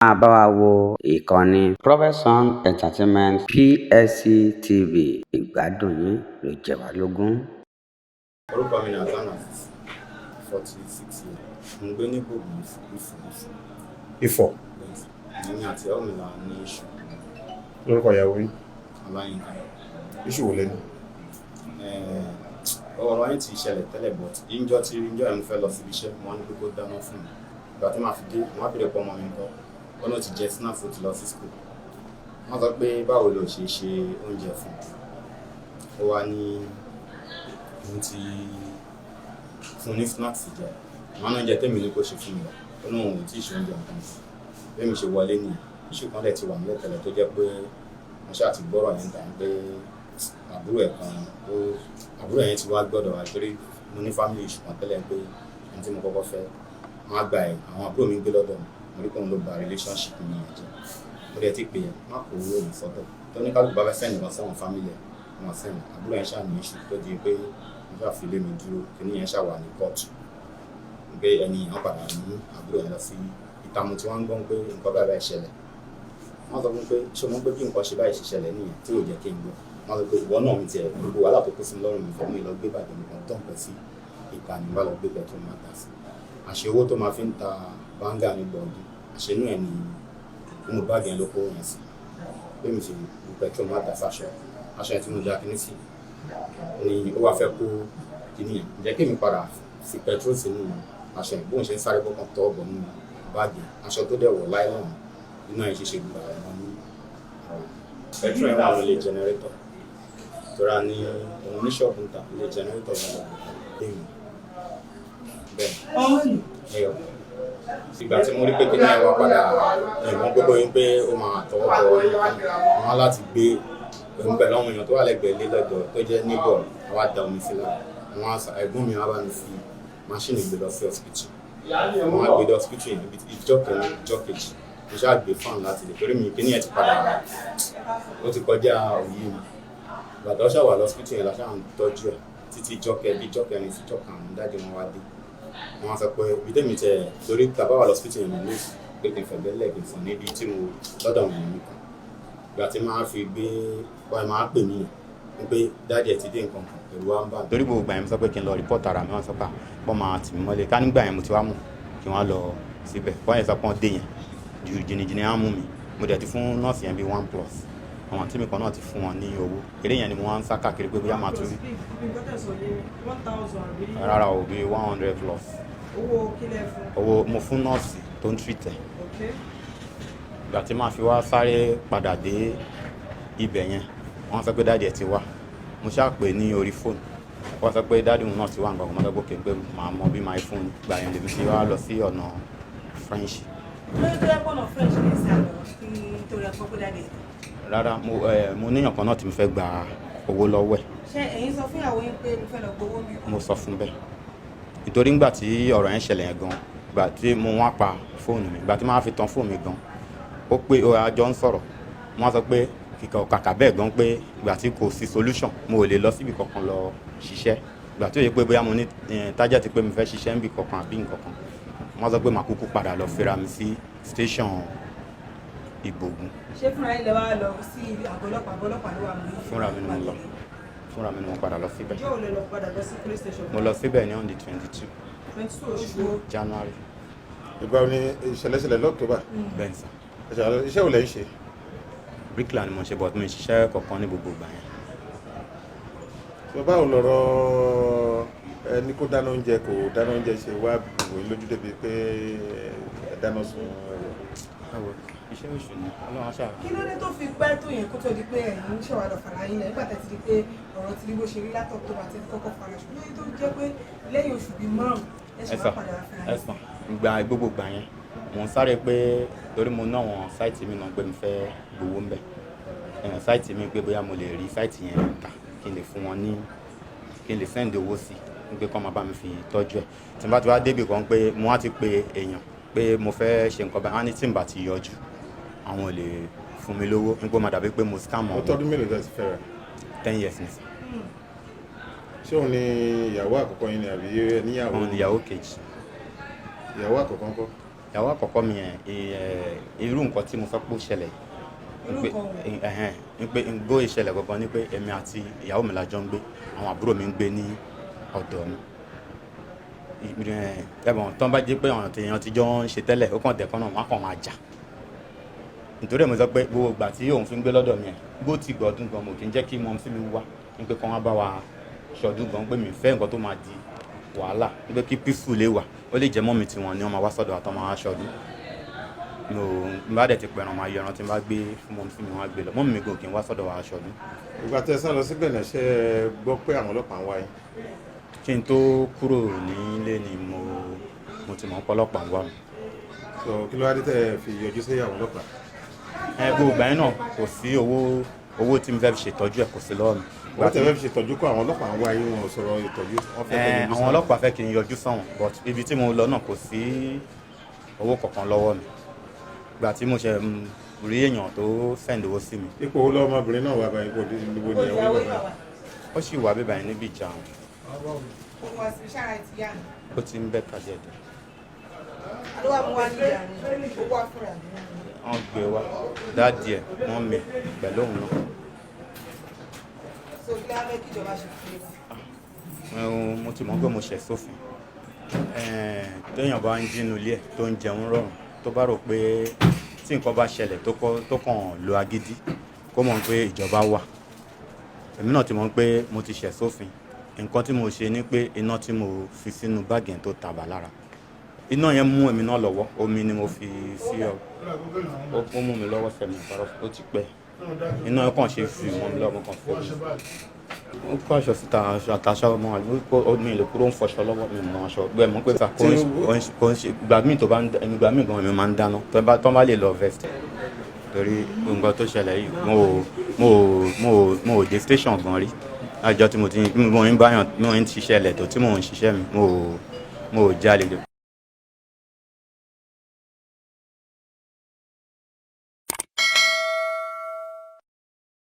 Máa bá wa wo ìkànnì Profession Entertainment PSC TV. Ìgbádùn yín ló jẹ wá lógún. Orúkọ mi ni Hasan Azeez, 46 years. Mo ń gbé ní Ìbògùn, Ifọ̀. Ifọ̀? Èmi àti ìyàwó mi la ní issue. Lórúkọ ìyàwó yín? Ọláyínká. Issue wo lẹ́nu? Ọ̀rọ̀ yẹn ti ṣẹlẹ̀ tẹ́lẹ̀, but ìjọ tí ìjọ yẹn, mo fẹ́ lọ síbi iṣẹ́, mo wá ní pé kó dáná fún mi. Ìgbà tí màá fi dé, mo wá bèrè pé ọmọ mi ńkọ́, ó náà ti jẹ snacks, ó ti lọ sí school. Wọ́n sọ pé báwo ló ṣe ṣe oúnjẹ fún un. Ó wá ní òun ti fún ní snacks jẹ. Wọn náà oúnjẹ tèmi ní kó ṣe fún mi, ó náà òun ò tí ì ṣe oúnjẹ nǹkan. Bẹ́ẹ̀ mi ṣe wọlé nìyẹn. Issue kan dẹ̀ ti wà nílẹ̀ tẹ́lẹ̀, tó jẹ́ pé mo ṣáà ti gbọ́rọ̀ yẹn tà pé àbúrò ẹ̀ kan ó àbúrò yẹn ti wá gbọ́dọ̀ wá, torí mo ní family issue kan tẹ́lẹ̀ pé ẹni tí mo kọ́kọ́ fẹ́, wọ́n á gba ẹ̀, àwọn àbúrò mi ń gbé lọ́dọ̀ mi. Mo rí pé òun ló ba relationship mi yẹn jẹ́. Mo dẹ̀ ti pè é, má kó owó mi sọ́tọ̀ tó ní kálukú bá fẹ́ send nǹkan sẹ́wọ̀n family ẹ̀, wọ́n send. Àbúrò yẹn ṣáà ní issue tó di pé mo ṣáà fi lé mi dúró. Kíní yẹn ṣáà wà ní kóòtù pé ẹni yẹn padà mú àbúrò yẹn lọ sí ìta. Mo tí wọ́n ń gbọ́n pé nǹkan báyìí báyìí ṣẹlẹ̀. Wọ́n sọ fún pé ṣé o mọ̀ pé bí nǹkan ṣe báyìí ṣe ṣẹlẹ̀ nìyẹn tí ò jẹ́ kí n gbọ́. Wọ́n sọ pé ìwọ náà mi tiẹ̀ gbogbo wàhálà tó kó sí mi lọ́rùn, mi fẹ́ mú ìlọ gbé bàjẹ́ nìkan dọ̀npẹ́ sí ìta ní bá lọ gbé petrol máa dà sí. Àṣẹ owó tó máa fi ń ta báńgà nígbà ọdún, àṣẹ inú ẹ̀ ní inú báàgì yẹn ló kó yẹn sí. Bí mi ṣe bu petrol máa dà sáṣọ, aṣọ yẹn tí mo da kíní sí ni ó wá fẹ́ kó kíní yẹn. Ǹjẹ́ kí mi padà fi petrol sínú aṣọ yẹn, bóun ṣe ń sáré bọ́kàn tọ́ bọ̀ nínú báàgì, aṣọ tó dẹ̀ wọ̀ láìlọ́n, iná yẹn ṣe ṣe gbà wọn ní petrol yẹn wà lólè generator tóra ní òun ní ṣọ́ọ̀bù ń ta ilé generator wọn lọ léwu bẹ́ẹ̀ ẹyọ. Ìgbà tí mo rí pé kíní ẹ wá padà, ìwọ̀n gbogbo yín pé ó máa tọwọ́ bọ̀ wọn láti gbé òun pẹ̀lú àwọn èèyàn tó wà lẹ́gbẹ̀ẹ́ ilé lọ́dọ̀ tó jẹ́ neighbor, wá da omi sí lára wọn. Ẹ̀gbọ́n mi wá bá mi fi machine gbé lọ sí hospital. Wọn á gbé dé hospital yẹn ìjọ kìíní, ìjọ kejì, mo ṣáà gbé fan láti lè torí mi kíní ẹ̀ ti padà, ó ti kọjá òye mi. Ìgbà tó ṣàwà lọ hospital yẹn la ṣáà ń tọ́jú ẹ̀ títí ìjọ kẹ bí ìjọ kẹrin sí ìjọ karùn-ún, dájú wọn wá dé. Wọn sọ pé ibi tẹ́mi tẹ torí tàbá wà lọ hospital yẹn, mo ní pé kí n fẹ̀gbẹ́ lẹ̀, kí n sùn níbi tí mo lọ́dọ̀ wọn mi kan. Ìgbà tí máa fi gbé wáyé, máa pè mí yẹn pé daddy ẹ̀ ti dé, nǹkan kan, ẹ̀rù wa ń bà mí. Torí gbogbo ìgbà yẹn, mo sọ pé kí n lọ report ara mi, wọ́n sọ pé wọ́n máa tì mí mọ́lẹ̀. Ká nígbà yẹn mo ti wá mọ̀ kí wọ́n lọ síbẹ̀, wọ́n yẹn sọ pé wọ́n dé yẹn ju jìnnìjìnnì á mú mi. Mo dẹ̀ ti fún nọ́ọ̀sì yẹn bí one plus, àwọn àǹtí mi kan náà ti fún wọn ní owó. Eré yẹn ni mo wá ń sá káàkiri pé bóyá máa tún rí. Rárá o, bí 100 plus. Owó kílẹ̀ fún? Owó mo fún nọ́ọ̀sì tó ń treat ẹ̀. Ìgbà tí màá fi wá sáré padà dé ibẹ̀ yẹn, wọ́n sọ pé daddy ẹ̀ ti wá. Mo ṣáà pè ní orí fóònù, wọ́n sọ pé daddy òun náà ti wá. Nǹkan kan mọ́tò gbókè pé màá mọ bí màá fún un. Gbà yẹn lèmi fi wá lọ sí ọ̀nà French. Lórí tó yẹ pọ̀nà French ní sí àlọ́ nítorí ẹ̀kọ́ pé daddy ẹ̀? Rárá, mo níyàn kan náà tí mo fẹ́ gba owó lọ́wọ́ ẹ̀. Ṣé ẹ̀yin sọ fún ìyàwó yín pé mo fẹ́ lọ gbowó mi? Mo sọ fún bẹ́ẹ̀, nítorí ńgbà tí ọ̀rọ̀ yẹn ṣẹlẹ̀ yẹn gan, ìgbà tí mo wá pa fóònù mi, ìgbà tí màá fi tan fóònù mi gan, ó pé ó àjọ ń sọ̀rọ̀. Wọ́n á sọ pé kíkọ kàkà bẹ́ẹ̀ gan pé ìgbà tí kò sí solution, mo ò lè lọ síbi kankan lọ ṣiṣẹ́. Ìgbà tí ó yẹ pé bóyá mo ní target pé mo fẹ́ ṣiṣẹ́ níbi kankan àbí nǹkan kan, wọ́n sọ pé màá kúkú padà lọ fira mi sí station Ìbògùn. Ṣé fúnra yín lẹ wá lọ sí àgọ́ ọlọ́pàá? Àgọ́ ọlọ́pàá ló wà mú yín? Fúnra mi ni mo lọ, fúnra mi ni mo padà lọ síbẹ̀. Ìjọ́ ò lè lọ padà lọ sí police station? Mo lọ síbẹ̀ ní on the 22. 22 oṣù wo? January. Ìgbà wo ni ìṣẹ̀lẹ̀ ṣẹlẹ̀? Lọ́któbà? Bẹ́ẹ̀ sà. Iṣẹ́ wo lẹ̀ ń ṣe? Bricklayer ni mo ṣe, but mi ò ṣiṣẹ́ kankan ní gbogbo ìgbà yẹn. So báwo lọ̀rọ̀ ẹni kó dáná oúnjẹ, kò dáná oúnjẹ ṣe wá wò yín lójú débi pé ẹ dáná sun ẹ̀rọ? Báwo, iṣẹ́ oṣù ni, Ọlọ́run ṣáà. Kí ló dé tó fi pẹ́ tó yẹn kó tó di pé ẹ̀yin ń ṣèwà lọ fara yín lẹ̀, nígbà tẹ́ ti di pé ọ̀rọ̀ ti rí bó ṣe rí látọ̀ tó bá ti kọ́kọ́ fara ṣùgbọ́n lóye tó jẹ́ pé lẹ́yìn oṣù bíi 5 ẹ ṣe ẹ wá sà padà fara ẹ yín? Sàn ìgbà gbogbo ìgbà yẹn, mò ń sáré pé torí mo ná àwọn site mi náà pé mo fẹ́ gbowó ń bẹ̀ site mi, pé bóyá mo lè rí site yẹn tà, kí n lè fún wọn ní, kí n lè send owó sí i pé kọ́ máa bá mi fi tọ́jú ẹ̀. Tí n bá ti wá débì kan pé mo wá ti pe èèyàn pé mo fẹ́ ṣe nǹkan báyìí, wọ́n á ní tí n bá ti yọjú, àwọn ò lè fún mi lówó, nígbà máa dàbí pé mo scam Ó àwọn. tọ́dún mélòó tẹ́ ti fẹ́ra? 10 years nísìn. Ṣé òun ni ìyàwó àkọ́kọ́ yín ni àbí ẹ níyàwó? Òun ni ìyàwó kejì. Ìyàwó àkọ́kọ́ ńkọ́? Ìyàwó àkọ́kọ́ mi yẹn, irú nǹkan tí mo fẹ́ pé ó ṣẹlẹ̀ Irú pé nǹkan wo? Ẹ̀hẹ́n, ní pé bó ìṣẹ̀lẹ̀ gangan ni pé èmi àti ìyàwó mi la jọ ń gbé, àwọn àbúrò mi ń gbé ní ọ̀dọ̀ mi. Ẹ̀bọ̀n tán bá jẹ́ pé àwọn èèyàn ti jọ ń ṣe tẹ́lẹ̀, ó kàn dẹ̀kan náà, wọ́n á kàn máa jà. Nítorí ẹ̀ mo sọ pé gbogbo ìgbà tí òun fi ń gbé lọ́dọ̀ mi ẹ̀ bó ti gbọ́ ọdún gan, mo kì í jẹ́ kí mumsy mi wá ní pé kán wá bá wa ṣọdún gan, pé mi fẹ́ nǹkan tó máa di wàhálà, ní pé kí peaceful lè wà. Ó lè jẹ́ mummy tiwọn ni wọ́n máa wá sọ́dọ̀ àtọ́ máa wá ṣọdún. Mo n bá dẹ̀ ti pẹ̀ràn, máa yọ ẹran tí n bá gbé fún mumsy mi, wọ́n á gbé lọ. Mummy mi gan kì í wá sọ́dọ̀ wa ṣọdún. Ìgbà tẹ́ ẹ sá lọ síbẹ̀ náà, ṣé ẹ gbọ́ pé àwọn ọlọ́pàá ń wá yín? Kí n tó kúrò nílé ni mo ti mọ̀ pé ọlọ́pàá ń wá mi. So kí ló wá dé tẹ́ ẹ fi yọjú sí àwọn ọlọ́pàá? Ẹ gbogbo ìgbà yẹn náà, kò sí owó tí mo fẹ́ fi ṣètọ́jú ẹ̀, kò sí lọ́wọ́ mi. Owó tẹ́ ẹ fẹ́ fi ṣètọ́jú kọ́, àwọn ọlọ́pàá ń wá yín, wọn ò sọ̀rọ̀ ìtọ́jú, wọ́n fẹ́ kẹ́ yọjú àwọn sáwọn. Ọlọ́pàá fẹ́ kí n yọjú sáwọn, but ibi tí mo lọ náà, kò sí owó kankan lọ́wọ́ mi. Ìgbà tí mo ṣe rí èèyàn tó send owó sí mi. Ipò wo lọ́mọbìnrin náà wà báyìí? Ipò níbo ni Ìyàwó ìyàwó yìí yìí wà wà. báyìí? Ó sì wà bíbá yẹn níbi ìjà wọn. Ó wá sí sára ẹ̀ ti yá ni. Ó ti ń better díẹ̀ díẹ̀. Àló wà mú wá ní ìyá ni ó wá fúnra mi. Wọ́n gbé wá, daddy ẹ̀, mummy pẹ̀lú òun náà. So kí ló wá fẹ́ kí ìjọba ṣe fún yín? Mo ti mọ̀ pé mo ṣẹ̀ sófin. Téèyàn bá ń jínú ilé ẹ̀ tó ń jẹun rọrùn, tó bá rò pé tí nǹkan bá ṣẹlẹ̀ tó kàn lo agídí, kó mọ̀ pé ìjọba wà. Èmi náà ti mọ̀ pé mo ti ṣẹ̀ sófin. Nǹkan tí mo ṣe ni pé iná tí mo fi sínú báàgì yẹn tó tàbá lára, iná yẹn mú èmi náà lọ́wọ́. Omi ni mo fi sí ọ, ó mú mi lọ́wọ́ sẹ́mi ìparọ́. Ó ti pẹ́, iná yẹn kàn ṣe fi mọ́ mi lọ́wọ́, mo kàn fẹ́ mi. Ó kó aṣọ síta, aṣọ àtàṣọ ọmọ àlè mi lè kúrò, ń fọṣọ lọ́wọ́ mi mọ aṣọ gbẹ mọ́ pé kò ń ṣe. Ìgbà míì tó bá ń ìgbà míì gan mi máa ń dáná tó bá lè lọ vest, torí nǹkan tó ṣẹlẹ̀ yìí, mo ò dé station gan rí. Àjọ tí mo ti mo ń báyàn, mo ń ṣiṣẹ́ lẹ̀ tó tí mo ń ṣiṣẹ́ mi, mo ò jalè.